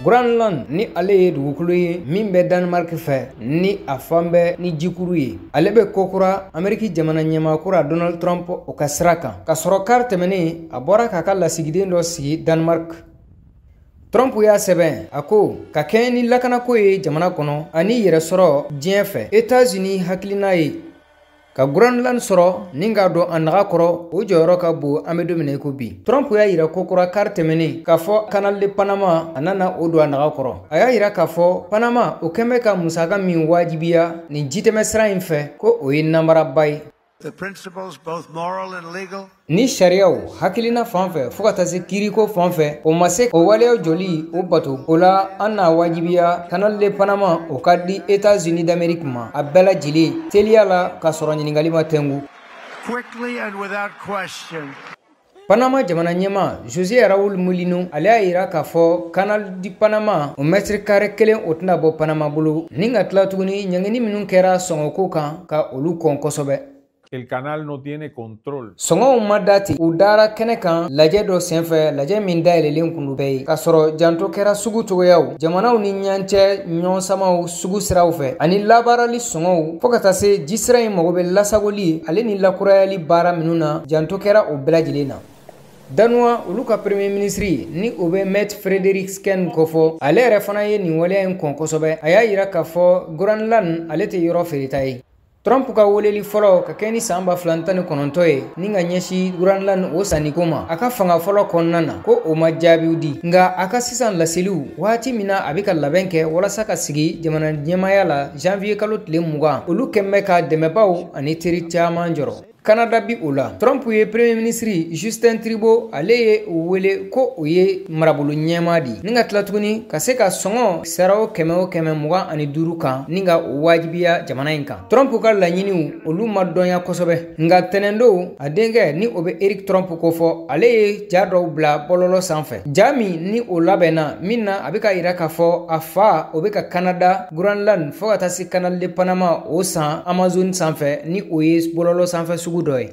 Groenland ni ale ye dugukolo ye min bɛ Danemark fɛ ni a fan bɛɛ ni jikuru ye. Ale bɛ kokura Ameriki jamana ɲɛmaa kura Donald Trump o ka sira kan. Ka sɔrɔ kari tɛmɛnen a bɔra k'a ka lasigiden dɔ sigi Danemark. Trump y'a sɛbɛn a ko ka kɛɲɛ ni lakanako ye jamana kɔnɔ ani yɛrɛsɔrɔ diɲɛ fɛ, États-Unis hakilina ye ka Groenland sɔrɔ ni k'a don a naga kɔrɔ, o jɔyɔrɔ ka bon an bɛ don min na i ko bi. Trump y'a yira kokura kari tɛmɛnen k'a fɔ Canal de Panama a nana o don a naga kɔrɔ. A y'a yira k'a fɔ Panama o kɛn bɛ ka musaka min wajibiya nin jitɛmɛ sira in fɛ, ko o ye namaraba ye. Ni sariyaw hakilina fan fɛ fo ka taa se kiiriko fan fɛ, o ma se o waleyaw jɔli o bato. O la an n'a wajibiya Canal de Panama o ka di États-Unis d'Amérique ma a bɛɛ lajɛlen teliya la k'a sɔrɔ ɲininkali ma tɛngu. Panama jamana ɲɛmaa José Raúl Mulino, ale y'a yira k'a fɔ Canal du Panama o mètre carré kelen o tɛna bɔ Panama bolo, ni ka tila tuguni ɲangini minnu kɛra sɔngɔko kan ka olu kɔn kosɛbɛ. El canal no tiene control. Sɔngɔw ma da ten, u dara kɛnɛ kan lajɛ dɔ senfɛ, lajɛ min dayɛlɛlen kun bɛɛ ye, k'a sɔrɔ janto kɛra sugu cogoyaw, jamanaw ni ɲɔgɔn cɛ ɲɔgɔn samaw sugu siraw fɛ ani labaarali sɔngɔw, fo ka taa se jisira in mago bɛ lasagoli ale ni lakurayali baara minnu na, janto kɛra o bɛɛ lajɛlen na. Danuwa olu ka premier ministre ni o bɛ Mette Frederiksen kofɔ, ale yɛrɛ fana ye nin waleya in kɔn kosɛbɛ. A y'a yira k'a fɔ Groenland ale tɛ yɔrɔ feereta ye. Trump ka weleli fɔlɔ ka kɛ ni san 2019 ye ni ka ɲɛsin Groenland o sanniko ma a ka fanga fɔlɔ kɔnɔna na, ko o ma jaabiw di. Nka a ka sisan laseliw, waati min na a bɛ ka labɛn kɛ walasa ka sigi jamana ɲɛmaaya la janvier kalo tile 20, olu kɛn bɛ ka dɛmɛbaaw ani teri caman jɔrɔ. Canada bi o la, Trump ye premier ministre Justin Trudeau ale ye o wele ko o ye marabolo ɲɛmaa de ye, ni ka tila tuguni ka se ka sɔngɔ sara o 100 o 125 kan ni ka o wajibiya jamana in kan. Trump ka laɲiniw olu ma dɔnya kosɛbɛ, nka tɛnɛndon a denkɛ ni o bɛ Eric Trump kofɔ, ale ye ja dɔw bila bɔlɔlɔ sanfɛ, ja min ni o labɛnna min na a bɛ ka yira k'a fɔ a fa o bɛ ka Canada, Groenland fo ka taa se Canal de Panama o san Amazon sanfɛ, ni o ye bɔlɔlɔ sanfɛ sugu dɔ ye.